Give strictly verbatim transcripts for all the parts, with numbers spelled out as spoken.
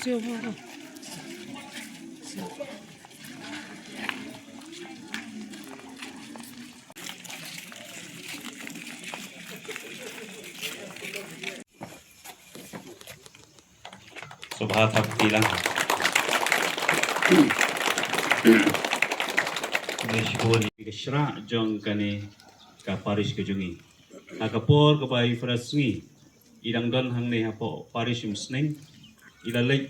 Sngewbha thap kti lang. Kane shibun ka shrah jong kane ka parish ka jong i. Ha ka por kaba i Fred Sngi i dang don hangne hapoh parish Umsning, i la leit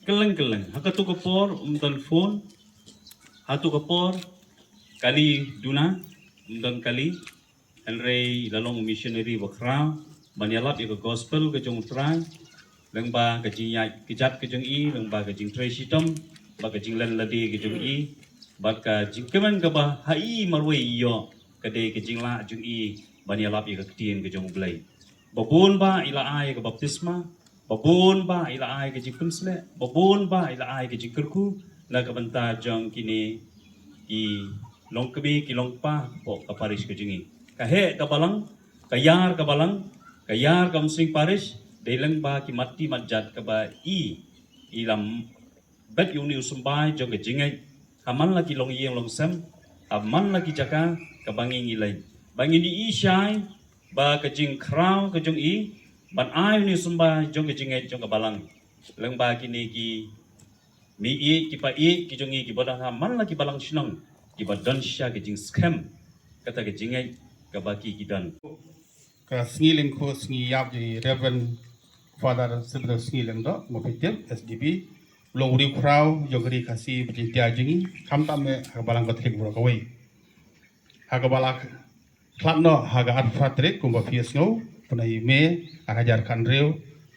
kylleng kylleng. Ha katu ka por um don phone. Ha tu ka por kali duna, um don kali. Hynrei la long missionary ba khraw ban ïalap ïa ka gospel ka jong U Trai, lyngba ka jingïaid kjat ka jong i, lyngba ka jingtrei shitom, ba ka jinglen lade ka jong i, bad ka jingkmen kaba ha i marwei i ïoh ka dei ka jinglah jong i ban ïalap ïa ka ktien ka jong U Blei. Ba bun ba i la ai ka baptisma, ba bun ba i la ai ka jingpynsleh, ba bun ba i la ai ka jingkyrkhu na ka bynta jong kine ki longkmie ki longkpa hapoh ka parish ka jong i. Ka heh ka balang, ka ïar ka balang, ka ïar ka Umsning parish, dei lyngba ki mat ti mat jat kaba i, i la bet ïa une u symbai jong ka jingngeit ha man la ki longïing longsem, ha man la ki jaka kaba ngi ngi leit, ba ngin ïohi shai ba ka jingkhraw ka jong i ban ai une u symbai jong ka jingngeit jong ka balang lyngba kine ki mei ïeit ki pa ïeit ki jong i kiba don ha man la ki balang shnong, kiba don sha ka jingskhem kata ka jingngeit kaba ki ki don. Ka sngi lyngkhuh sngi ïap jong i Reverend Father Sibro Sngi Lyngdoh, Mawphiting, S D B, u long u riewkhraw jong ka ri Khasi ba jingtiar jong i, khamtam eh ha ka balang Katholik baroh kawei. Ha kaba la khlad noh ha ka arphew phra tarik kumba phi ïohsngew, bnai May ar hajar khathynriew,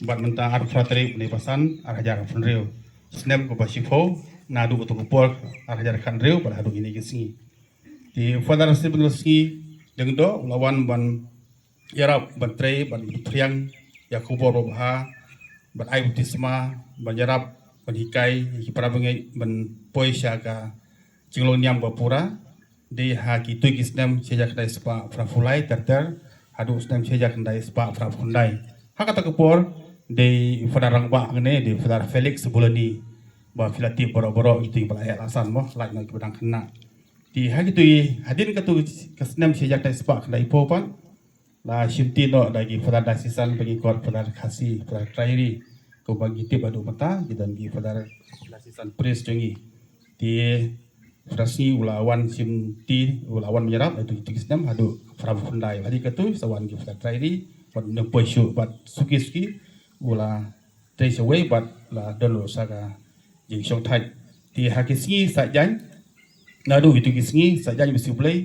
bad mynta arphew phra tarik bnai Basan ar hajar arphew hynriew. Snem kaba shiphew naduh katu ka por ar hajar khathynriew bad haduh kine ki sngi. Te Father Stephen Sngi Lyngdoh u la wan ban ïarap ban trei ban phriang ïa ka khubor babha, ban ai baptisma, ban ïarap ban hikai ïa ki para bangeit ban poi sha ka jinglong niam ba pura. Dei ha kitu ki snem shi hajar khyndai spah phraphew lai ter ter haduh snem shi hajar khyndai spah phraphew khyndai. Ha kata ka por dei Father rangbah hangne, dei Father Felix Bulani, ba phi la tip baroh baroh kitu kiba la ïaid la san mo, lait noh kiba dang khynnah. Te ha kitu i, hadien katu ka snem shi hajar khyndai spah khyndaiphew pat la shimti noh da ki Father diocesan ba ngi khot Father Khasi, Father Trai Ri. Kumba ngi tip haduh mynta ki don ki Father diocesan priest jong ngi. Te Father Sngi u la wan shimti, u la wan ïarap ha kitu ki snem haduh phraphew khyndai. Hadien katu sa wan ki Father Trai Ri, bad nongpoi shuh bad suki suki u la trei shawei bad la don ruh sa ka jingshongthait. Te ha ki sngi saitjaiñ, naduh kitu ki sngi saitjaiñ, bisi U Blei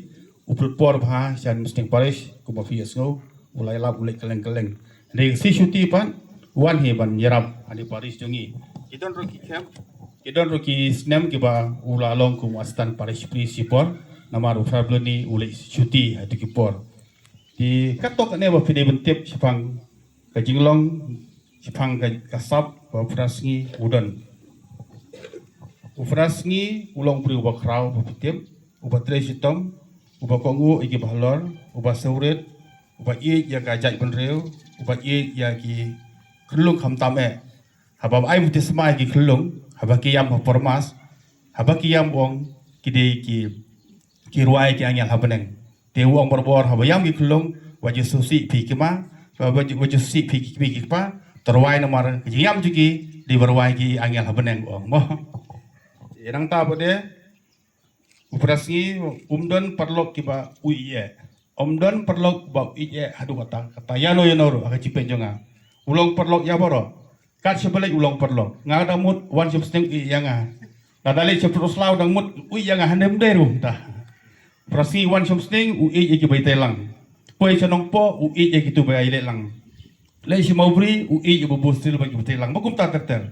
u pynleit por bha sha Umsning Parish kumba phi ïohsngew, u la ïalap u leit kylleng kylleng. Hynrei ka sngi shuti pat u wan hi ban ïarap ha kane parish jong ngi. Ki don ruh ki camp, ki don ruh ki snem kiba u la long kum u Assistant Parish Priest shipor, namar u Father Bulani u leit shuti ha kitu ki por. Te katto katne ba phi dei ban tip shaphang ka jinglong shaphang ka, ka sap ba u Father Sngi u don. U Father Sngi u long u briew uba khraw ba phi tip, uba trei shitom, uba kohnguh ïa kiba halor, uba sawrit, uba ïeit ïa ka jaitbynriew, uba ïeit ïa ki khyllung khamtam eh. Haba ai baptisma ïa ki khyllung, haba ki ïam ha por Mass, haba ki ïam u ong ki dei ki, ki rwai ki angel ha bneng. Te u ong barabor, haba ïam ki khyllung, wat ju sngewsih phi ki ma, wat ju, wat ju sngewsih phi ki kmie ki kpa, to rwai namar ka jingïam jong ki dei ba rwai ki angel ha bneng, u ong mo. Te nangta pat de u Father Sngi um don paralok kiba u ïeit eh. Um don paralok ba u ïeit eh haduh katta katta, ïano ïano ruh ha ka jingpeit jong nga. U long paralok ïa baroh. Kat shaba leit u long paralok. Nga dang mut wan sha Umsning u ïeit ïa nga. Lada leit sha Pyrtuh Slaw dang mut u ïeit ïa nga, hangne mynta ruh mynta. Father Sngi wan sha Umsning u ïeit ïa kiba ïatai lang. Poi sha Nongpoh u ïeit ïa kitu ba ïaleh lang. Leit sha Mawbri u ïeit ïa ba bun stil bad kiba ïatai lang. Ba kumta ter ter.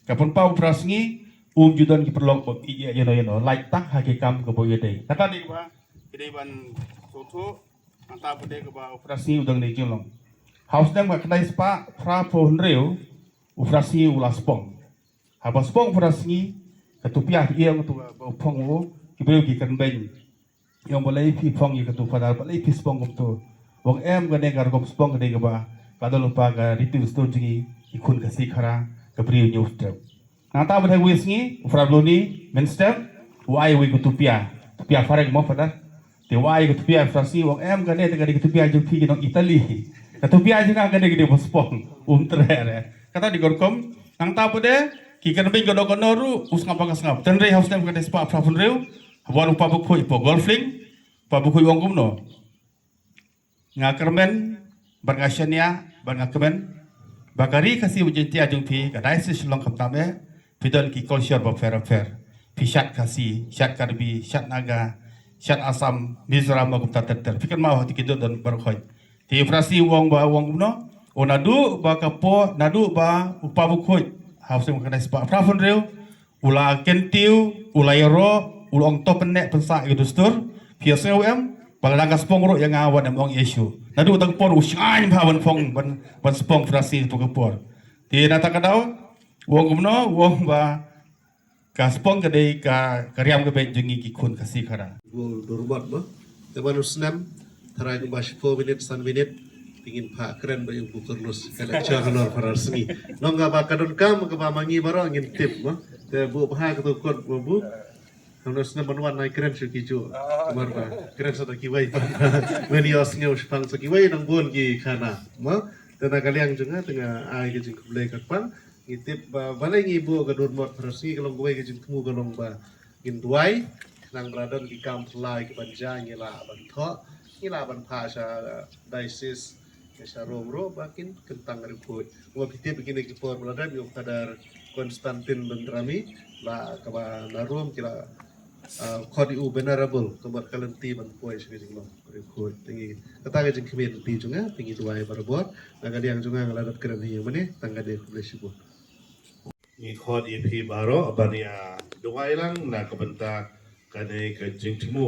Ka pynpaw u Father Sngi um ju don ki paralok ba u ïeit ïano ïano. Lait tang ha ki kam kaba u ïadei. Kata dei kaba ki dei ban sngewthuh. Nangta pat de kaba u Father Sngi u dang dei jinglong. Ha u snem ka khyndai spah phraphew hynriew u Father Sngi u la spong. Haba spong u Father Sngi, katu pia ki ïing tu ba u phong u, ki briew ki kynbeiñ. Ïong balei phi phong ïa katu Father, balei phi spong kumtu? U ong em, kane ka rukom spong ka dei kaba ka don lypa ka riti rustu jong ngi ki khun Khasi Khara, ka briew Hynñiewtrep. Nangta pat ha kawei ka sngi u Father Baloni mynstep u ai wei ka tupia, tupia phareng mo Father. Te u ai ka tupia Francis, u ong em, kane te ka dei ka tupia jong phi ki nong Italy. Ka tupia jong nga ka dei, ka dei ba spong, um treh re. Kata dei ka rukom. Nangta pat de ki kyrmen ka doh ka nor ruh u sngap ba ka sngap. Hynrei ha u snem khatkhyndai spah phra phew hynriew, ha wan u Papa Bakhuid hapoh Golf Link, Papa Bakhuid u ong kumno: Nga kyrmen bad nga shaniah bad nga kmen ba ka Ri Khasi bad Jaiñtia jong phi, ka Diocese Shillong khamtam eh, phi don ki culture bapher bapher. Phi shad Khasi, shad Karbi, shad Naga, shad Assam, Mizoram, ma kumta ter ter. Phi kynmaw ha kito ki dot don baroh khoit. Te Francis u ong ba, u ong kumno? O, naduh ba ka por, naduh ba u Papa Bakhuid ha u snem khatkhyndai spah phra phew hynriew u la kyntiew, u la ïaroh, u la ong to pynneh pynsah ïa ka dustur. Phi ïohsngew em, ba la dang ka spong ruh ïa nga wat ym ong ïa shuh. Naduh kata ka por u shngaiñ bha ban phong, ban, ban spong Francis tu ka por. Te na kata ka daw u ong kumno? U ong ba ka spong ka dei ka, ka riam ka beit jong ngi ki khun Khasi Khara. Bun durmot mo. Te man u snem, tharai kumba shiphew minit, san minit, te ngin phah kren bad ïa u Bukurlus, ka lecture halor pharasngi. Long kaba ka donkam kaba ma ngi baroh ngin tip mo. Te buh bha kato kot ba buh. Hangno snem ban wan nai kren shuh ki juh. Namar ba kren sa da kiwei. Wen ïohsngew shaphang sa kiwei nang bun ki khana mo. Te na ka liang jong nga te nga ai ka jingkhublei kyrpang. Ngi tip ba balei ngi buh ka durmot pharasngi, ka long kawei ka jingthmu ka long ba ngin duwai, khnang ba la don ki kam phylla kiban jia ngi lah ban thoh, ngi lah ban phah sha diocese, sha Rome ruh ba kin kyntang riewkhuid. Kumba phi tip kine ki por ba la dep ïa u Father Constantine Bendrami, la kaba na Rome ki la ah, khot ïa u venerable, ka mut ka lynti ban poi sha ka jinglong riewkhuid. Te ngi, kata ka jingkhmih lynti jong nga, te ngi duwai barabor. Na ka liang jong nga nga la dep kren hi ïa mane, tang kane, khublei shibun. Ngi khot ïa phi baroh ban ïa duwai lang na ka bynta kane ka jingthmu.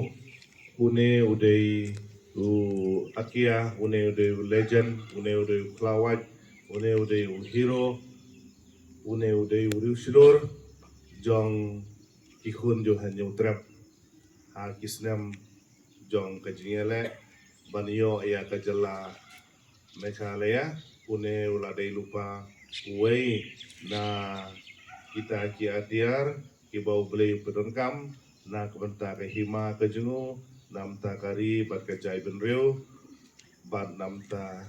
Une u dei u akia, une u dei u legend, une u dei u khlawait, une u dei u hero, une u dei u riewshlur jong ki khun jong Hynñiewtrep ha ki snem jong ka jingïaleh ban ïoh ïa ka jylla Meghalaya. Une u la dei lypa uwei na kita ki atiar kiba U Blei u pyndonkam na ka bynta ka hima ka jong u, na bynta ka ri bad ka jaitbynriew, bad na bynta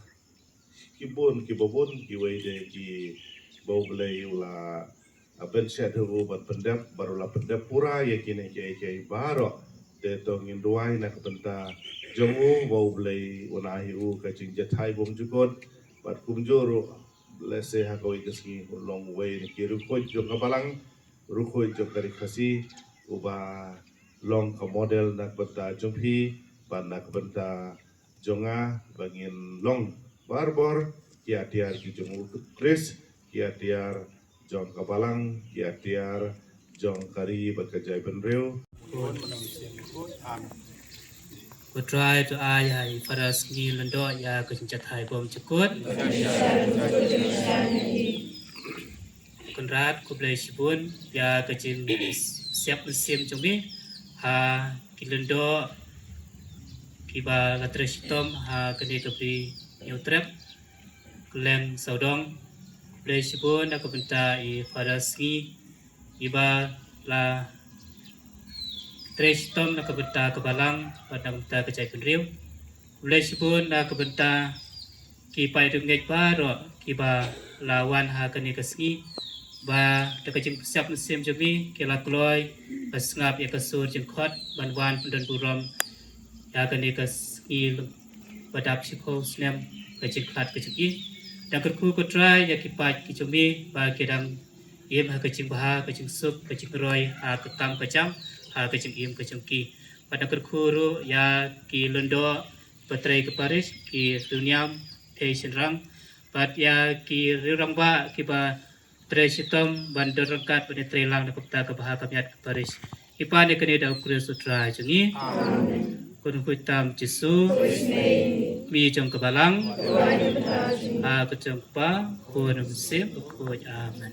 ki bun, kiba bun kiwei de kiba U Blei u la, ah, pynshad ha u ban pyndep, bad u la pyndep pura ïa kine kiei kiei baroh. Te to ngin duwai na ka bynta jong u ba U Blei un ai ha u ka jingjahthait bymjukut, bad kumjuh ruh lehse ha kawei ka sngi un long uwei na ki riewkhuid jong ka balang, riewkhuid jong ka ri Khasi, uba long ka model na ka bynta jong phi bad na ka bynta jong nga, ba ngin long barabor ki atiar ki jong U Khrist, ki atiar jong ka balang, ki atiar jong ka ri bad ka jaitbynriew. Ko Trai to ai ha i Father Sngi Lyngdoh ïa ka jingjahthait bymjukut. Kynrad, khublei shibun ïa ka jingsiap mynsiem jong me ha ki lyngdoh kiba la trei shitom ha kane ka bri Hynñiewtrep, kylleng sawdong. Khublei shibun na ka bynta i Father Sngi, iba la trei shitom na ka bynta ka balang bad na ka bynta ka jaitbynriew. Khublei shibun na ka bynta ki paidbah ngeit baroh kiba la wan ha kane ka sngi, ba da ka jingsiap mynsiem jong me ki la kloi ban sngap ïa ka sur jingkhot ban wan pyndon burom ïa kane ka sngi ba dap shiphew snem ka jingkhlad ka jong ki. Dang kyrkhu, ko Trai, ïa ki paid ki jong me ba ki dang im ha ka jingbha, ka jingsuk, ka jingroi, ha ka kam ka jam, ha ka jingim ka jong ki. Bad dang kyrkhu ruh ïa ki lyngdoh ba trei ka parish, ki riewniam, thei shynrang, bad ïa ki riewrangbah kiba trei shitom ban don ryngkat bad ïatreilang na ka bynta ka bha ka miat ka parish. Ngi pan ïa kane da U Khrist U Trai jong ngi. Amen. Ko Nongkhuid tam Jisu, me jong ka balang, ha ka jong ka Kpa, Khun, Mynsiem Bakhuid. Amen.